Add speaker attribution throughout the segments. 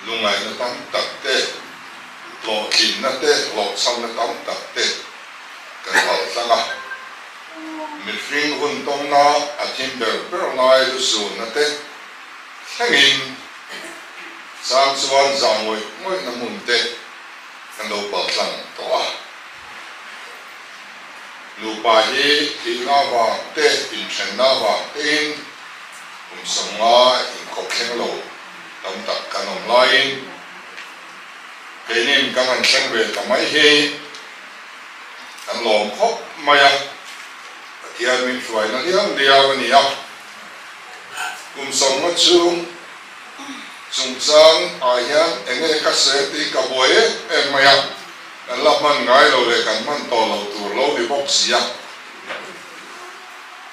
Speaker 1: Lungngaihna tam tak te, hlawhtlinna te, hlawhchhamna tam tak te kan paltlang a. Mihring hun tawngna a thim ber ber lai lusunna te thlengin chang chuan zah ngawih ngawihna hmun te kan lo paltlang tawh a. Nupa hi thihna avang te, inthenna avang tein kum 50 inkhawp thleng lo tam tak kan awm laiin keinin kan han thleng ve ta mai hi kan lawm khawp mai a, Pathian min hruaina liau liau a ni a. Kum 50 chhung chungchang ah hian eng nge ka sawi tih ka buai em em mai a, kan la hman ngai lo leh kan hman tawh loh tur lo ni bawk si a.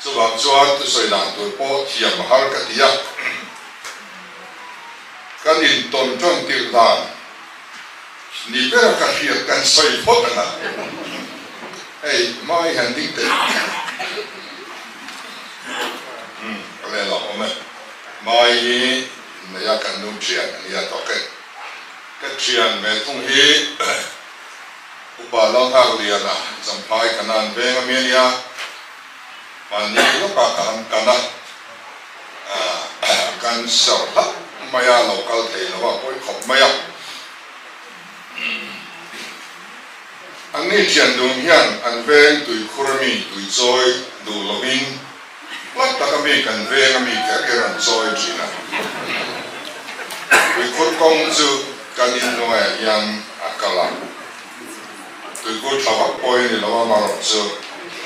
Speaker 1: Chuvang chuan thusawi dan tur pawh thiam a har ka ti a. Kan intawn tan tirh dan ni ber a ka hriat kan sawi phawt ang a. Hei hmai hian ding teh. Umm ka leh lo awm e. Hmai hi nei a kan nu thian a nia tawk e. Ka thian ve thung hi Upa Lalnghakliana Champhai Kanan veng a mi a nia. Mahni lawkah ka han kan a, kan ser hlauh mai a, lo kal thei lo a, pawi khawp mai a. Anni thian dun hian an veng tuikhur a mi tui chawi duh lovin hlat taka mi kan veng a mi kher kher an chawi thin a. Tuikhur kawng chu kan inhnuaiah hian a kal a. Tuikhur tha vak pawh hi ni lo a, marawh chu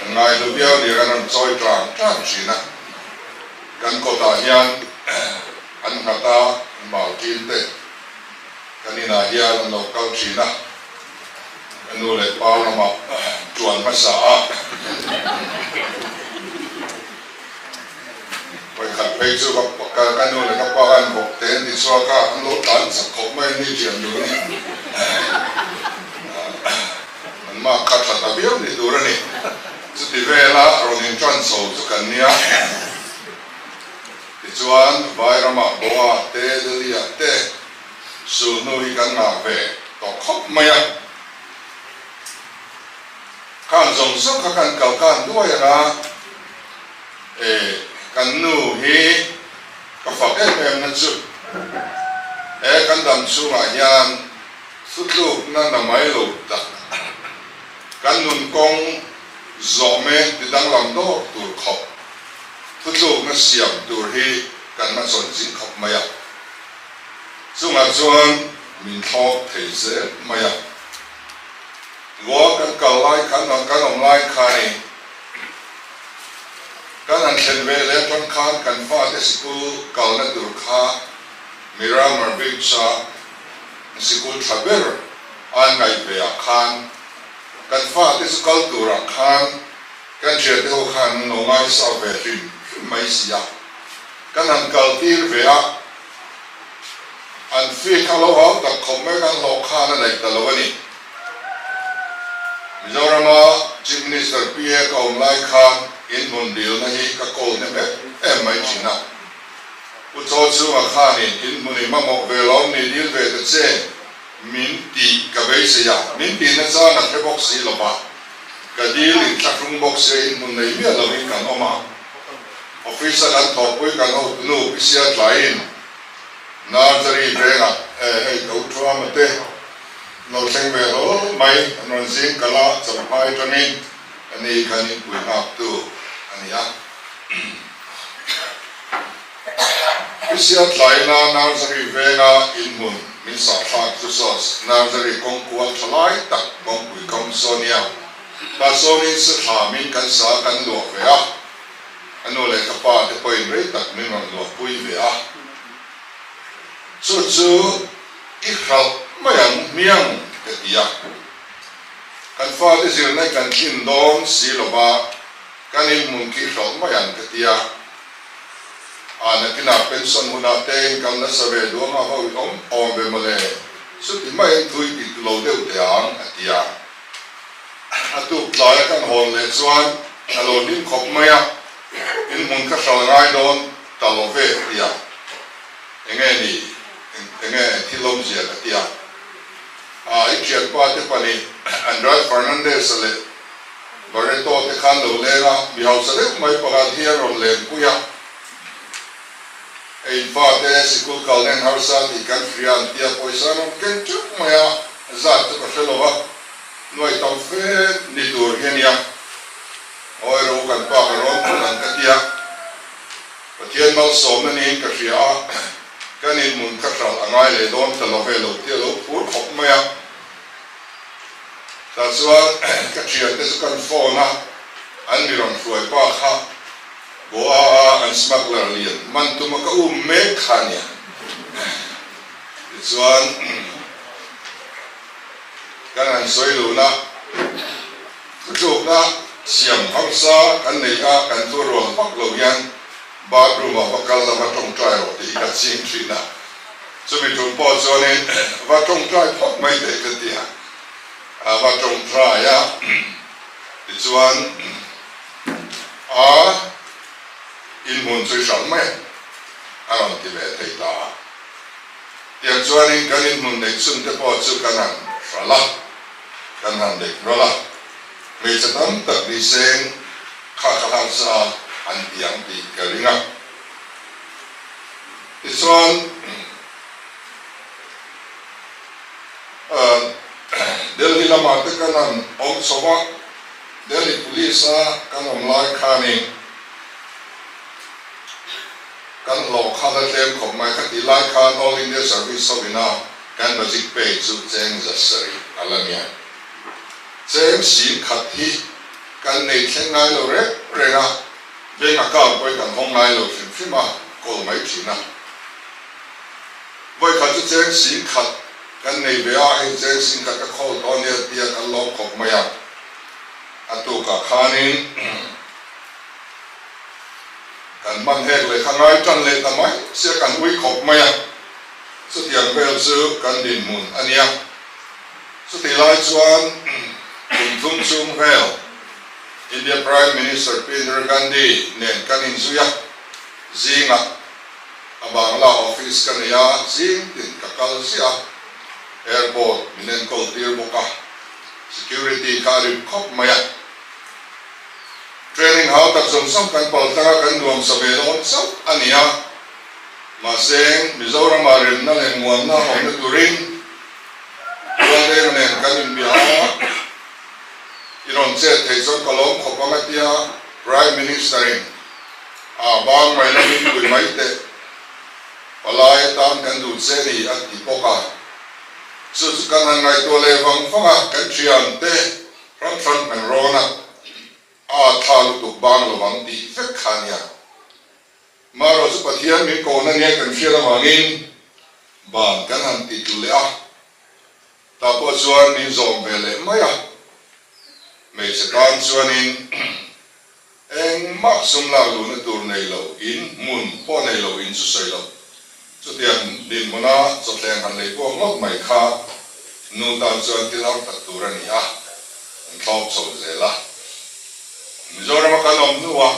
Speaker 1: an ngaihlu viau ni an rawn chawi tang tang thin a. Kan kawtah hian an nghat a, an mau ṭin te kan inah hian an lo kal thin a, ka nu leh pa lamah ṭuan hmasa a. Vawikhat phei chu ka ka nu leh ka pa an bawk te an ti chhuak a, an lo tlan chak khawp mai ni ṭian duh a ni. An mah kha ṭha ta viau ni tur a ni. Chuti vela rawn inṭan chho chu kan nia. Tichuan Vairamah Goa te Delhi-ah te sulhnu hi kan ngah ve tawh khawp mai a. Khan zawng zawng kha kan kal khan duai ang a. E, kan nu hi ka fak em em na chu he kan dam chhungah hian thutlukna na mai lo tak kan nun kawng zawh mek ti danglam dawr tur khawp thutlukna siam tur hi kan hmachhawn zing khawp mai a, chungah chuan min thlawk thei zel mai a. Goa kan kal lai khan kan awm lai khanin Kan han thlen ve leh atang khan kan fate sikul kalna tur kha Miramar Beach-a sikul tha ber an ngaih ve ah khan kan fate chu kal turah khan kan thiante ho khan an lo ngaisa ve hrim hrim mai si a. Kan han kal tir ve a, an fee kha lo hau tak khawp mai kan hlawh khan a daih ta lo a ni. Mizorama Chief Minister PA ka awm lai khan in hmun dilna hi ka call hnem em em mai thin a. Pu Chaw chhunga khanin in hmun i mamawh ve lawm ni dil ve ta che min tih ka beisei a, min tihna chang a hre bawk si lova ka dil in thlahrung bawk sia in hmun nei miah lovin kan awm a. Office a kan thawhpui kan hotunu Pi Siatlaiin Nursery vengah hei ka u Thuama te Lo thleng ve hlawl mai, an rawn zing kalh a, champhai atangin ka ni khan inpui nghaktu a ni a. Pisia tlaina Nursery venga inhmun min sahthlak chu saw Nursery kawng kual tha lai tak kawngpui kam saw nia, tah sawnin sathlamin kan sa kan luah ve a, ka nu leh ka pa te pawhin rei tak min rawn luahpui ve a. Chu chu i hralh mai ang hmiang ka ti a. Kan fate zirna i kan tlin dawn si lova kan inhmun khi hralh mai ang ka ti a. A nakinah pension hunah te in kal nasa ve duang a ho i awm awm ve mawle, chuti maiin thu i ti lo deuh teh ang a ti a. A tuk tlaia kan hawn leh chuan a lo hlim khawp mai a, inhmun ka hralh ngai dawn ta lo ve a ti a. Enge ni? Enge thil awmzia ka ti a. A i thianpa te pahnih Andrade Fernandes-a leh Barreto te khan lo leng a, mi hausa deuh mai pakhat hi an rawn lenpui a. Ei fate sikul kal nen harsa tih kan hria an tia pawisa an rawn ken teuh mai a, zat chu ka hre lo va, nuai tam fe ni tur hi a nia. Awi ro kan pa ka rawn phut ang ka tia, Pathian malsawmna niin ka hria a, kan inhmun kha hralh a ngai leh dawn ta lo ve lo tia lo phur khawp mai a. Tah chuan ka thiante chu kan phone a, an mi rawn hruai pa kha Goa a an smuggler lian man tuma ka um mek kha nia. Tichuan kan han sawi luna thutlukna siam harsa kan nei a, kan thu rual vak lo hian bathroom ah va kal la va tawngtai rawh tih hi ka ching thin a. Chumi tum pawh chuanin va tawngtai phawt mai teh ka ti a, a va tawngtai a tichuan a inhmun chu i hralh mai a rawn ti ve thei ta a. Tiang chuanin kan inhmun neih chhun te pawh chu kan han hralh a, kan han dek rawlh a, hmeichhe tam tak ni seng kha kha harsa an ti ang tih ka ring a. Tichuan Delhi lamah te kan han awm chho a, Delhi Police a kan awm lai khanin kan hlawh kha la tlem khawp mai. Khatih lai khan All India Service ho ina kan basic pay chu cheng 700 a la nia. Cheng sim khat hi kan nei thleng ngai lo reng reng a, bank account pawh hi kan hawng ngai lo hrim hrim a, kawl mai thin a. Vawikhat chu cheng sim khat kan nei ve a, hei cheng sim khat ka khawl tawh ania tia kan lawm khawp mai a. A tukah khanin kan hman hek leh kha ngai tan leh ta mai sia kan ui khawp mai a, chutiang vel chu kan dinhmun a nia. Chutih lai chuan kum thum chhung vel India Prime Minister Pi Indira Gandhi nen kan inzui a, zingah a Bangla office ka nei a, zing tin ka kal ziah a, airport min enkawl tir bawk a, security kha a rip khawp mai a. Training hau tak zawng zawng kan pal tlang a, kan nuamsa ve dawn chauh a ni a, mahse Mizoramah remna leh muanna awmna turin Rualdenga nen kan inbia a, i rawn chet theih chuan ka lawm khawp ang a tia Prime Minister in a bang mai lamin pui mai teh palai atan kan duh che ni a ti bawk a. Chu chu kan han ngaihtuah leh vang vang a, kan thian te hrang hrang kan rawn a, a tha lutuk bang lovang tih vek kha a nia. Marawh chu Pathian min kohna nge kan hriat avangin ban kan han ti tlu leh a, tah pawh chuan min zawm ve leh mai a. Hmeichhe tan chuanin engmah sum lak luhna tur nei lo, in hmun pawh nei lo, in chu sawi lo. Chutiang dinhmuna chawthleng han lei puak ngawt mai kha nu tan chuan thil har tak tur a ni a, an thlawp chho zel a. Mizorama kan awm hnuah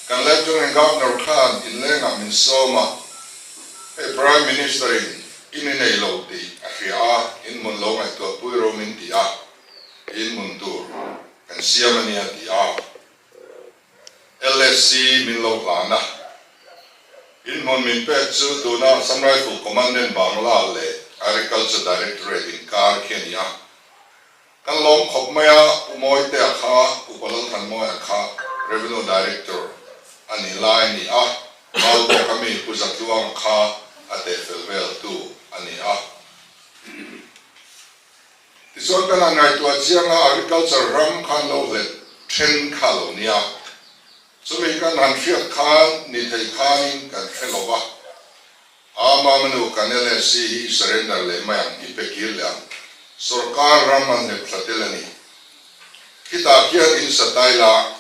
Speaker 1: kan Lieutenant Governor khan inlengah min sawm a, hei Prime Minister in in i nei lo tih a hria a, in hmun lo ngaihtuah pui ro min ti a, in hmun tur kan siam a nia ti a, LSC min lo hlan a. In hmun min pek chu tuna Assam Rifle Commandant Bangla leh Agriculture Directorate inkar khi a ni a. Kan lawm khawp mai a, Pu Mawitea kha Upa Lalthanmawia kha Revenue Director a ni lai a ni a, Maubawk ami Pu Zatluanga kha a tehfel vel tu a ni a. Tichuan kan han ngaihtuah chiang a, Agriculture ram khan lo hlet then kha lo nia. Chumi kan han hriat khan ni thei khanin kan hre lo va. A Mamanu kan LSC hi i surrender leh mai ang, i pe kir leh ang. Sorkar ram an hlep thla tel a ni. Khitah khian in sa tai la,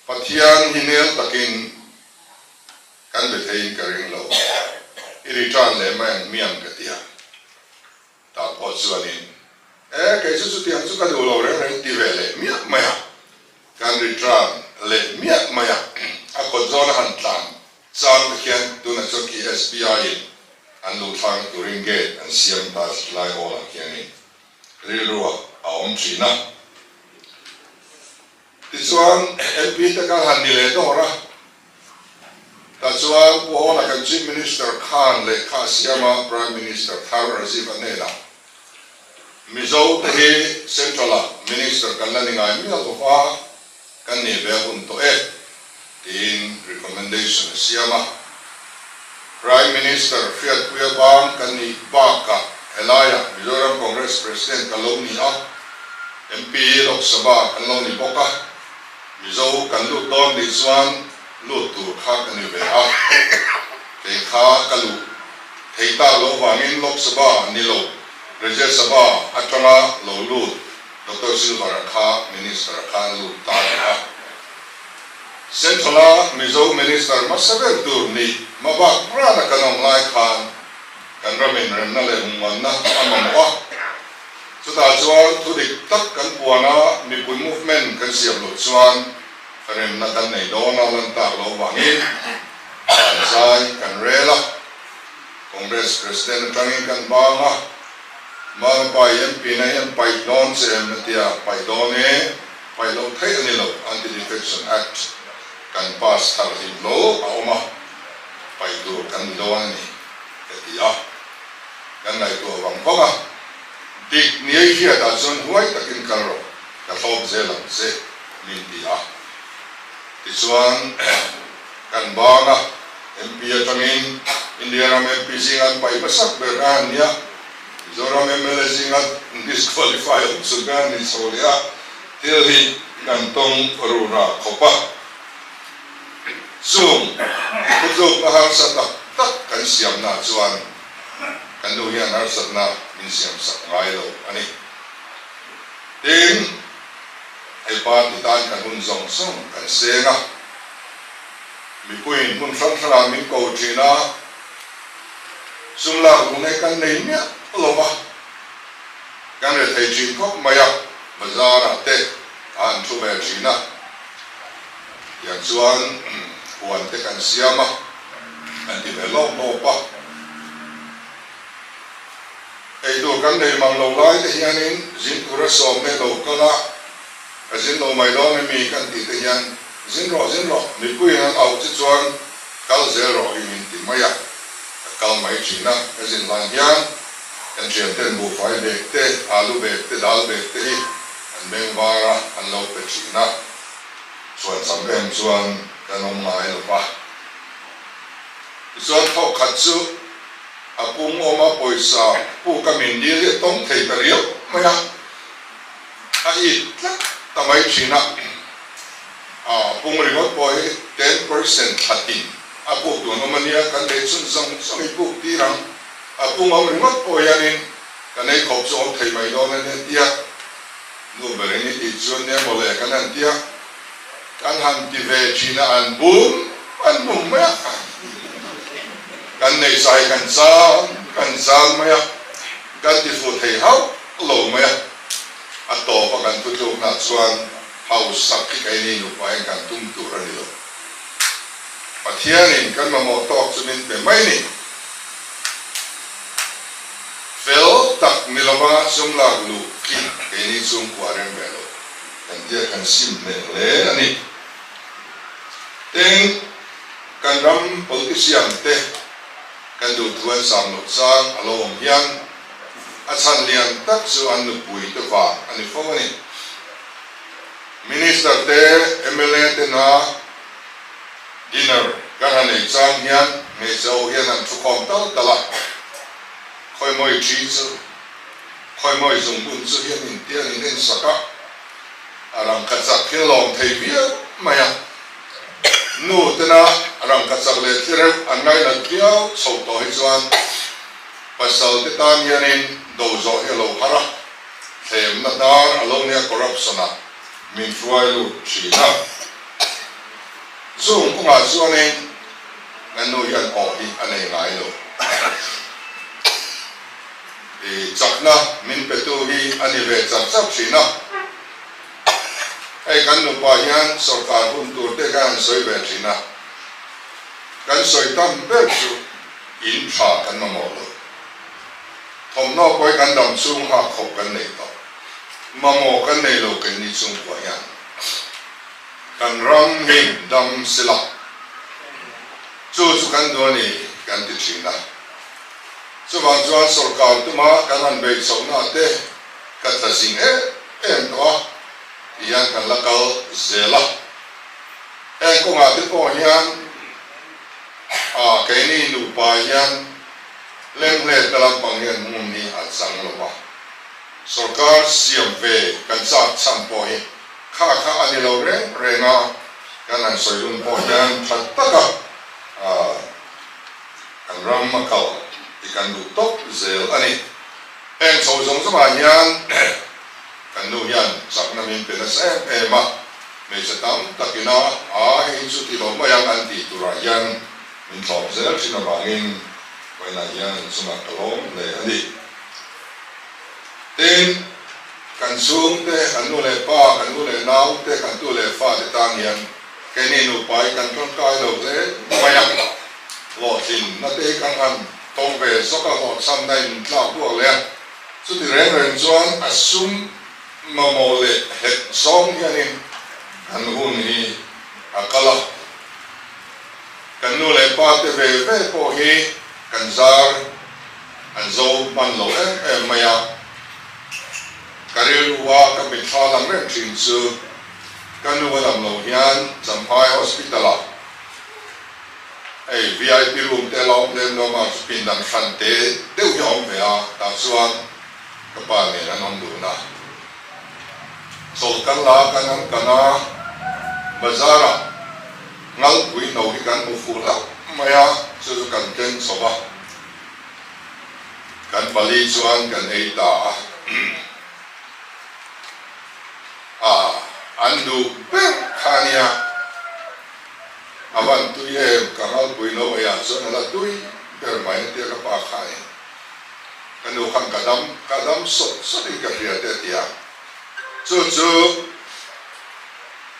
Speaker 1: Pathian hi nel takin kan be theiin ka ring lo. I return leh mai ang miang ka ti a. Tah pawh chuanin, E, kei chu chutiang chu ka duh lo reng reng ti ve leh miah mai a, kan return leh miah mai a, a kawt zawn a han tlan chang te khian tunah chuan khi SBI in. An luh thlakna turin gate an siam ta lai awlah khianin rilruah a awm thin a. Tichuan MP te kha han ni leh dawr a, tah chuan Pu Hawla kan Chief Minister khan lehkha a siam a, Prime Minister thar Rajiv a hnenah Mizo te hi Central ah Minister kan la ni ngai mial lo va, kan nih ve a hun tawh e tiin recommendation a siam a. Prime Minister Hriatpuia bang kan nih bakah helaiah Mizoram Congress President ka lo ni a, MP Lok Sabha kan lo ni bawk a, Mizo kan lut dawn nih chuan lut tur kha ka ni ve a, kei kha ka luh thei tak lo vangin Lok Sabha ni lo Rajya Sabha atanga lo lut Doctor Silver-a kha Minister-a khan lut ta a ni a. Central-a Mizo Minister hmasa ber tur nih hmabak rana kan awm lai khan kan ram inremna leh hungmanna a mamawh a. Chutah chuan thu dik tak kan puan a, mipui movement kan siam loh chuan remna kan nei dawn a lan tak loh vangin kan zai kan rel a. Congress President atangin kan bang a, Mama i MP na hian paih dawn che em a tia, paih dawn e, paih loh theih a ni lo, Anti-Defection Act kan pass thar hlim lo a awm a, paih tur kan ni dawn a ni ka ti a, kan ngaihtuah vang vang a, dik niai hriatah chuan huai takin kal rawh, ka thlawp zel ang che min ti a, tichuan kan bang a. MP atangin India ram MP zinga an paih hmasak ber kha an nia, Mizoram mla zinga disqualify awm chhun kha an ni chho leh a, thil hi kan tawng rura khawp a. Chung thutlukna harsa tak tak kan siamna chuan kan nu hian harsatna min siamsak ngai lo a ni. Tin, hei party tan kan hun zawng zawng kan seng a. Mipuiin hmun hrang hrangah min ko thin a, sum lak duhna hi kan nei miah lo va, kan re thei thin khawp mai a, bazar-ah te a han thu ve thin a, tiang chuan huan te kan siam a, kan ti ve lawp lawp a. Eitur kan nei mang lo lai te hianin zin tura sawmna lo kal a, ka zin lo mai dawn emi kan tih te hian Zin rawh, zin rawh, mipuiin an auh che chuan kal zel rawh hi min ti mai a, ka kal mai thin a, ka zin hlan hian kan thianten buhfai bag te, alu bag te, dal bag te hi an beng var a, an lo pe thin a, chhuan cham em chuan kan awm ngai lo va. Tichuan thawk khat chu a pung awm a, pawisa puk a min dil hi a tawng thei ta riau mai a. A it tlat ta mai thin a, a pung ringawt pawh hi 10% thlatin a puk tun awm a nia, kan nei chhun zawng zawng i puk tir ang, a pung awm ringawt pawh hianin kan ei khawp chu awm thei mai dawn a nia tia nu berin i tih chuan nia mawle kan han tia, kan han ti ve thin a an bum an bum mai a, kan nei sai kan chang kan chang mai a, kan ti fuh thei hauh lo mai a. A tawpa kan thutlukna chuan hausak hi keini nupa hian kan tum tur a ni lo. Pathianin kan mamawh tawk chu min pe mai ni. Fel tak ni lova sum lak luh khi keini chhungkua rem ve lo. Kan tia kan sim hneh hle a ni. Tin, kan ram politician te kan duhthu an sam loh chang a lo awm hian, A chhan lian tak chu an nupui te vang a ni fo a ni. Minister te, mla te na dinner kan han ei chang hian hmeichhe ho hian an thukhawm tal tal a, khawimawi thi chu, khawimawi zungbun chu hian inti an in ensak a, a rangkachak hi a lawm thei viau mai a. Nu tena rangkachak leh thli reuh an ngainat viau chhoh tawh hi chuan Pasal te tan hianin do zawh hi a lo har a, thlemna hnar a lo nia corruption ah min hruai lut thin a. Chung kawngah chuanin kan nu hian aw hi a nei ngai lo. I chakna min petu hi a ni ve char char thin a. Hei kan nupa hian sorkar hun tur te khan an sawi ve thin a. Kan sawi tam ber chu. In tha kan mamawh lo. Thawmhnaw pawh hi kan dam chhung hak khawp kan nei tawh. Mamawh kan nei lo keini chhungkua hian. Kan ram hi dam sila. Chu chu kan duh a ni kan ti thin a. Chuvang chuan sawrkar tuma kan han beih chhohna te ka tla zing em em tawh a ti hian kan la kal zel a. Heng kawngah te pawh hian a keini nupa hian lemhlet na lampang hian hmun hi a chang lo va. Sawrkar siam ve kan chak chhan pawh hi kha kha a ni lo reng reng a, kan han sawi dun pawh hian tha taka kan ram a kal tih kan duh tawp zel a ni. Heng chho zawng zawngah hian kan nu hian chakna min pe nasa em em a, hmeichhe tam takina a hei chu ti lo mai ang an tih turah hian min thlawp zel thin avangin vawiinah hian an chungah ka lawm hle a ni. Tin, kan chhungte, kan nu leh pa, kan u leh naute, kan tu leh fate tan hian keini nupa hi kan tangkai lo hle mai a. Hlawhtlinna te hi kan han tawng ve zawk a, hlawhchhamna in min tlak buak leh a. Chuti reng reng chuan a sum mamawh leh het zawng hianin kan hun hi a kal a. Kan nu leh pa te ve ve pawh hi kan zar An zo hman lo em em mai a, ka rilru a ka mitthla lang reng thin chu ka nu a dam lo hian Champhai Hospital ah hei vip room te la awm lem lo a, chu pindan hran te deuh hi a awm ve a, tah chuan ka pa nen an awm dun a, chawlh kan la a kan an kan a, bazar ah ngalpui no hi kan hmu fuh hlauh mai a, chu chu kan keng chho a. Kan pali chuan kan ei ta a, a an duh ber kha a nia, a van tui em, ka ngalpui lo eiah chuan a la tui ber mai a tia ka pa kha a ni. Ka nu khan ka dam ka dam sawt sawtin ka hria te a ti a, chu chu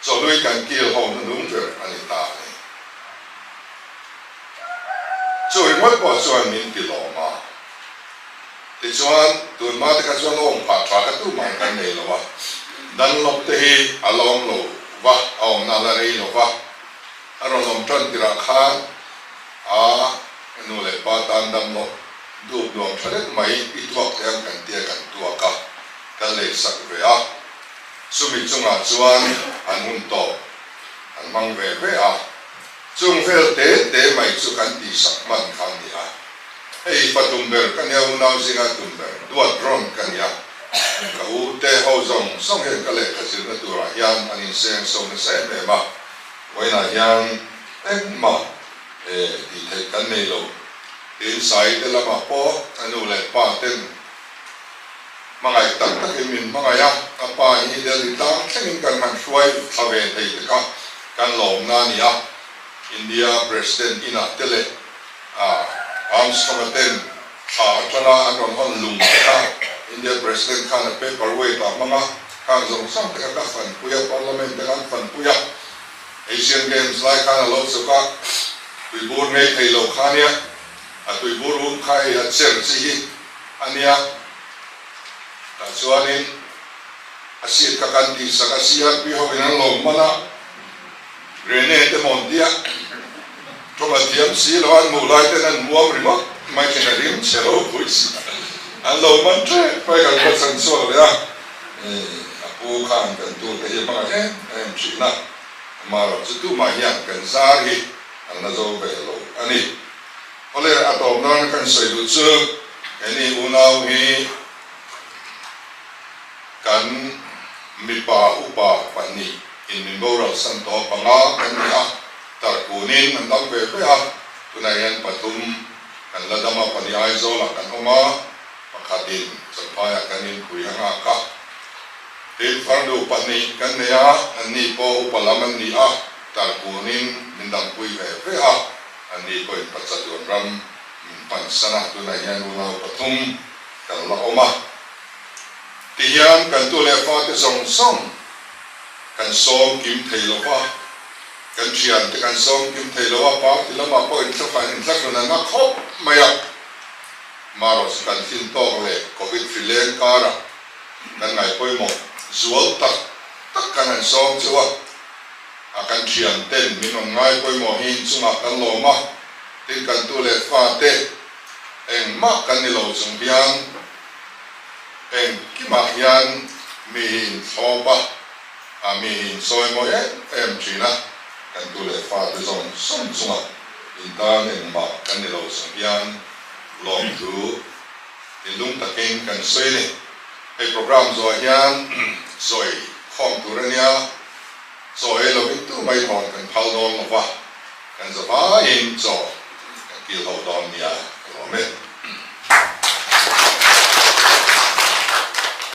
Speaker 1: chawhlui kan kil ho hnuhnung ber a ni ta a ni. Chu ringawt pawh chuan min ti lawm a. Tichuan, tunhma te kha chuan awm phah tha kha tumah kan nei lo a. Dunlop te hi a la awm lo va, a awmna a la rei lo va. A rawn awm tan tirah khan a nu leh pa tan Dunlop dup nuam tha deuh mai i tuak thei ang kan tia kan tuak a, kan leisak ve a. Chumi chungah chuan an hun tawp an hmang ve ve a. Chung vel te te mai chu kan tihsak hman kha a ni a. Hei fa tum ber ka nia, unau zinga tum ber, duat rawn ka nia. Ka u te ho zawng zawng hian ka lehkha zirna turah hian an inseng so nasa em em a, vawiinah hian engmah tih theih kan nei lo. Tin, Sai te lamah pawh a nu leh pa ten hmangaih tak takin min hmangaih a, ka pa hi Delhi tlang thlengin kan han hruai thla ve thei te kha kan lawmna a ni a, India President inah te leh Armstrong-a ten thla atanga an rawn hawn lung te kha India President khan a paper weight ah hmang a, khang zawng zawng te kha ka fanpui a, Parliament te khan fanpui a, Asian Games lai khan a lo chhuk a, tuibur ngei thei lo kha nia, a tuibur um kha hei a cher chi hi a nia, tah chuanin a seat kha kan tihsak a, CRP ho in an lo hman a, Rene te maw an tia, tawng a thiam si lo a, an hmuh lai ten an muam ringawt mai thin a rim chhe ropui si, an lo man tep mai kan va chhan chhuak leh a, a pu khan kan tu te hi hmang em em thin a, amaherawh chu tumah hian kan zar hi an la zo ve lo a ni. Awle a tawp nan kan sawi duh chu keini unau hi kan mipa upa pahnih in min boral san tawh panga kan ni a, tarkunin an dam ve ve a, tunah hian pathum kan la dam a, pahnih Aizawlah kan awm a, pakhatin Champhaiah kan inpui a nghak a, tin farnu pahnih kan nei a, anni pawh upa lam an ni a, tarkunin min dampui ve ve a. Anni pawhin Pachatuan ram min pansan a, tunah hian unau pathum kan la awm a. Tihian kan tu leh fate zawng zawng kan sawm kim thei lo va. Kan thian te kan sawm kim thei lo a, party lamah pawh inthlafan inthlahrun an nga khawp mai a. Marawh chu kan fin tawk leh Covid hri leng karah kan ngaih pawimawh zual tak tak kan han sawm cheu a, a kan thian ten min rawn ngai pawimawh hi inchungah kan lawm a, tin kan tu leh fa te engmah kan ni lo chung hian engkimah hian mi hi inthlawp a. A mi hi insawi mawi em em thin a, kan tu leh fate zawng zawng chunga intan engmah kan ni lo chung hian lawmthu thinlung takin kan sawi a ni. Hei program zawh hian sawi khawm tur a nia, chaw ei lovin tu mai hawn kan phal dawn lo va, kan zavaiin chaw kan kil ho dawn nia ka lawm e.